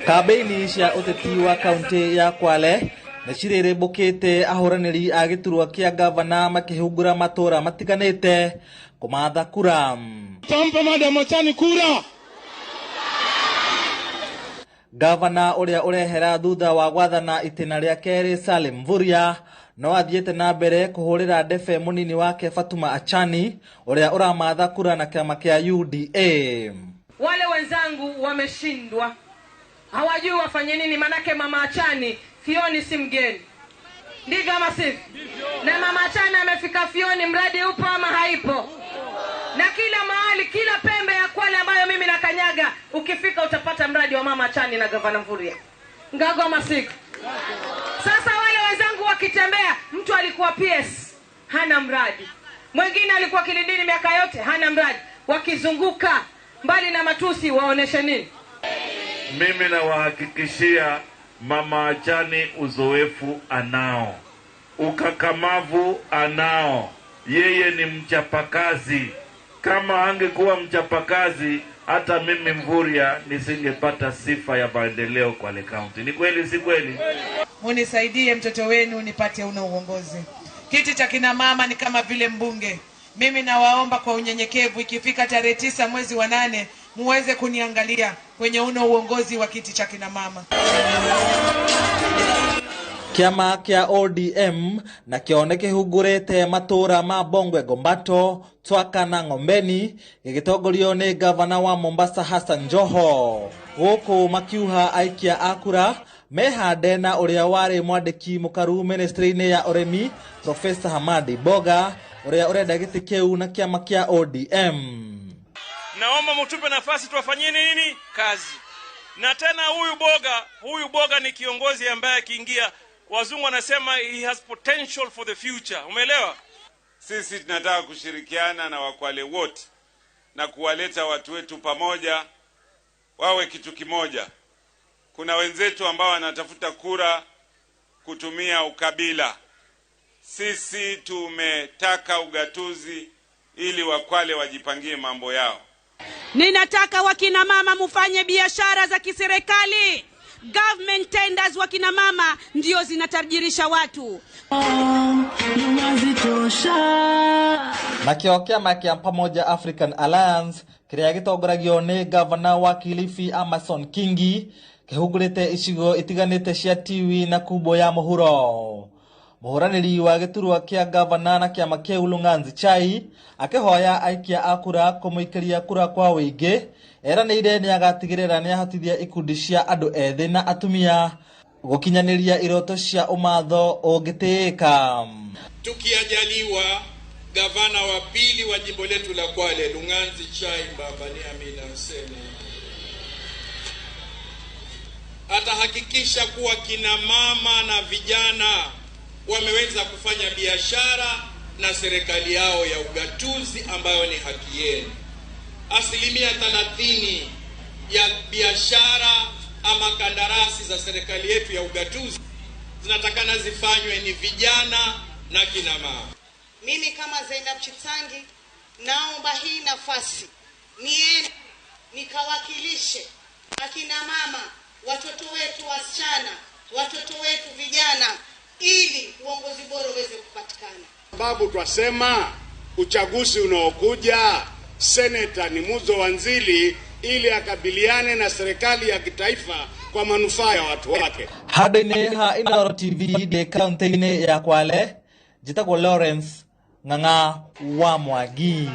Kambeini cia ũteti wa kaunti ya Kwale nĩ cirĩrĩmbũkĩte ahũranĩri a gĩturwa kĩa gavana makĩhungura matũra matiganĩte kũmatha kura. Tampa Madam Achani kura. Gavana ũrĩa ũrehera thutha wa gwathana itĩna rĩa kerĩ Salim Mvurya no athiĩte na mbere kũhũrĩra ndebe mũnini wake Fatuma Achani ũrĩa ũramatha kura na kĩama kĩa UDA. Wale wenzangu wameshindwa, hawajui wafanye nini, manake Mama Achani Fioni si mgeni, ndivyo ama sivyo? Na Mama Achani amefika Fioni, mradi upo ama haipo? Na kila mahali, kila pembe ya Kwale ambayo mimi nakanyaga, ukifika utapata mradi wa Mama Achani na Gavana Mvurya. Ngago ama siko? Sasa wale wenzangu wakitembea, mtu alikuwa PS hana mradi, mwingine alikuwa Kilindini miaka yote hana mradi, wakizunguka mbali na matusi waoneshe nini? Mimi nawahakikishia Mama Achani uzoefu anao, ukakamavu anao, yeye ni mchapakazi. Kama angekuwa mchapakazi, hata mimi Mvurya nisingepata sifa ya maendeleo Kwale County. Ni kweli si kweli? Munisaidie mtoto wenu nipate una uongozi. Kiti cha kina mama ni kama vile mbunge. Mimi nawaomba kwa unyenyekevu, ikifika tarehe 9 mwezi wa 8 muweze kuniangalia kwenye uno uongozi wa kiti cha kina mama. Kĩama kĩa ODM na kĩo nĩkĩhungurĩte matũra ma Bongwe Gombato, Twaka na Ng'ombeni gĩgĩtongorio nĩ gavana wa Mombasa Hassan Joho. Gũkũ makiuha aikia a kura mehande na ũrĩa warĩ mwandĩki mũkaru ministry-inĩ ya ũrĩmi Professor Hamadi Boga ũrĩa ũrenda gĩtĩ kĩu na kĩama kĩa ODM. Naomba mtupe nafasi tuwafanyie nini kazi. Na tena huyu Boga ni kiongozi ambaye akiingia, wazungu wanasema he has potential for the future. Umeelewa? Sisi tunataka kushirikiana na Wakwale wote na kuwaleta watu wetu pamoja wawe kitu kimoja. Kuna wenzetu ambao wanatafuta kura kutumia ukabila. Sisi tumetaka ugatuzi ili Wakwale wajipangie mambo yao. Ninataka wakina mama mufanye biashara za kiserikali. Government tenders wakina mama ndio zinatajirisha watu. Nakĩo kĩama kĩa Pamoja African Alliance kĩrĩa gĩtongoragio nĩ gavana wa Kilifi Amason Kingi kĩhungurĩte icigo itiganĩte cia Tiwi na Kubo ya mũhuro. Mũhũranĩri wa gĩturwa kĩa gavana na kĩama kĩu Lung'anzi Chai akĩhoya aikia a kura kũmũikĩria kura kwa wĩingĩ, eranĩire nĩagatigĩrĩra nĩahotithia ikundi cia andũ ethĩ na atumia gũkinyanĩria iroto cia ũmatho ũngĩtĩĩka. Tukiajaliwa gavana wa pili wa jimbo letu la Kwale Lung'anzi Chai Mbaba ni Amina Hussein atahakikisha kuwa kina mama na vijana wameweza kufanya biashara na serikali yao ya ugatuzi ambayo ni haki yenu. 30% ya biashara ama kandarasi za serikali yetu ya ugatuzi zinatakana zifanywe ni vijana na kina mama. Mimi kama Zainab Chitangi naomba hii nafasi niende nikawakilishe akina mama, watoto wetu wasichana, watoto wetu vijana, ili uongozi bora uweze kupatikana. Sababu twasema uchaguzi unaokuja seneta ni Muzo Wanzili ili akabiliane na serikali ya kitaifa kwa manufaa ya watu wake. Handũ-inĩ ha Inooro TV ndĩ kaunti-inĩ ya Kwale, njĩtagwo Lawrence Ng'ang'a wa Mwangi.